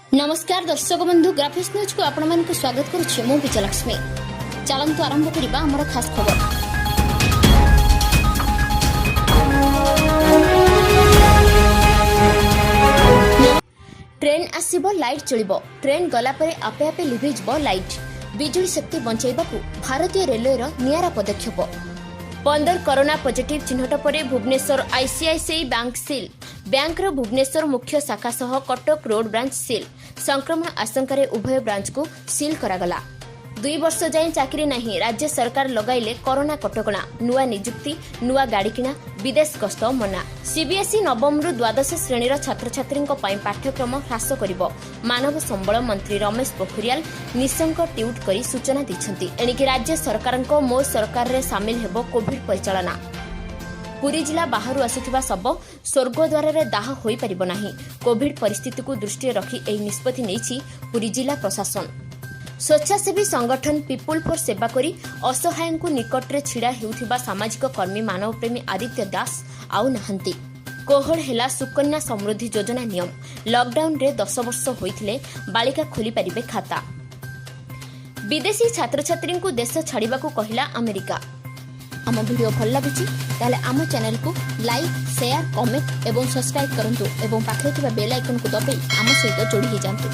ନମସ୍କାର ଦର୍ଶକ ବନ୍ଧୁ, ଗ୍ରାଫିକ୍ସ ନ୍ୟୁଜକୁ ଆପଣମାନଙ୍କୁ ସ୍ୱାଗତ କରୁଛି ମୁଁ ବିଜୟଲକ୍ଷ୍ମୀ। ଚାଲନ୍ତୁ ଆରମ୍ଭ କରିବା ଆମର ଖାସ୍ ଖବର। ଟ୍ରେନ୍ ଆସିବ, ଲାଇଟ୍ ଜଳିବ। ଟ୍ରେନ୍ ଗଲା ପରେ ଆପେ ଆପେ ଲିଭିଯିବ ଲାଇଟ୍। ବିଜୁଳି ଶକ୍ତି ବଞ୍ଚାଇବାକୁ ଭାରତୀୟ ରେଲୱେର ନିଆରା ପଦକ୍ଷେପ। 15 କରୋନା ପଜିଟିଭ୍ ଚିହ୍ନଟ ପରେ ଭୁବନେଶ୍ୱର ଆଇସିଆଇସିଆଇ ବ୍ୟାଙ୍କ ସିଲ୍। ବ୍ୟାଙ୍କର ଭୁବନେଶ୍ୱର ମୁଖ୍ୟ ଶାଖା ସହ କଟକ ରୋଡ୍ ବ୍ରାଞ୍ଚ ସିଲ୍। ସଂକ୍ରମଣ ଆଶଙ୍କାରେ ଉଭୟ ବ୍ରାଞ୍ଚକୁ ସିଲ୍ କରାଗଲା। 2 ବର୍ଷ ଯାଏଁ ଚାକିରି ନାହିଁ। ରାଜ୍ୟ ସରକାର ଲଗାଇଲେ କରୋନା କଟକଣା। ନୂଆ ନିଯୁକ୍ତି, ନୂଆ ଗାଡ଼ି କିଣା, ବିଦେଶ ଗସ୍ତ ମନା। ସିବିଏସ୍ଇ ନବମରୁ ଦ୍ୱାଦଶ ଶ୍ରେଣୀର ଛାତ୍ରଛାତ୍ରୀଙ୍କ ପାଇଁ ପାଠ୍ୟକ୍ରମ ହ୍ରାସ କରିବ। ମାନବ ସମ୍ବଳ ମନ୍ତ୍ରୀ ରମେଶ ପୋଖରିଆଲ ନିଶଙ୍କ ଟ୍ୱିଟ୍ କରି ସୂଚନା ଦେଇଛନ୍ତି। ଏଣିକି ରାଜ୍ୟ ସରକାରଙ୍କ ମୋ ସରକାରରେ ସାମିଲ ହେବ କୋଭିଡ୍ ପରିଚାଳନା। ପୁରୀ ଜିଲ୍ଲା ବାହାରୁ ଆସୁଥିବା ଶବ ସ୍ୱର୍ଗଦ୍ୱାରରେ ଦାହ ହୋଇପାରିବ ନାହିଁ। କୋଭିଡ୍ ପରିସ୍ଥିତିକୁ ଦୃଷ୍ଟିରେ ରଖି ଏହି ନିଷ୍ପତ୍ତି ନେଇଛି ପୁରୀ ଜିଲ୍ଲା ପ୍ରଶାସନ। ସ୍ୱେଚ୍ଛାସେବୀ ସଂଗଠନ ପିପୁଲ ଫର ସେବା କରି ଅସହାୟଙ୍କୁ ନିକଟରେ ଛିଡ଼ା ହେଉଥିବା ସାମାଜିକ କର୍ମୀ, ମାନବପ୍ରେମୀ ଆଦିତ୍ୟ ଦାସ ଆଉ ନାହାନ୍ତି। କୋହଳ ହେଲା ସୁକନ୍ୟା ସମୃଦ୍ଧି ଯୋଜନା ନିୟମ। ଲକଡାଉନରେ 10 ବର୍ଷ ହୋଇଥିଲେ ବାଳିକା ଖୋଲିପାରିବେ ଖାତା। ବିଦେଶୀ ଛାତ୍ରଛାତ୍ରୀଙ୍କୁ ଦେଶ ଛାଡ଼ିବାକୁ କହିଲା ଆମେରିକା। ଆମ ଭିଡ଼ିଓ ଭଲ ଲାଗୁଛି, ତାହେଲେ ଆମ ଚ୍ୟାନେଲକୁ ଲାଇକ୍, ସେୟାର, କମେଣ୍ଟ ଏବଂ ସବସ୍କ୍ରାଇବ୍ କରନ୍ତୁ ଏବଂ ପାଖରେ ଥିବା ବେଲ୍ ଆଇକନ୍କୁ ଦବାଇ ଆମ ସହିତ ଯୋଡ଼ି ହୋଇଯାଆନ୍ତୁ।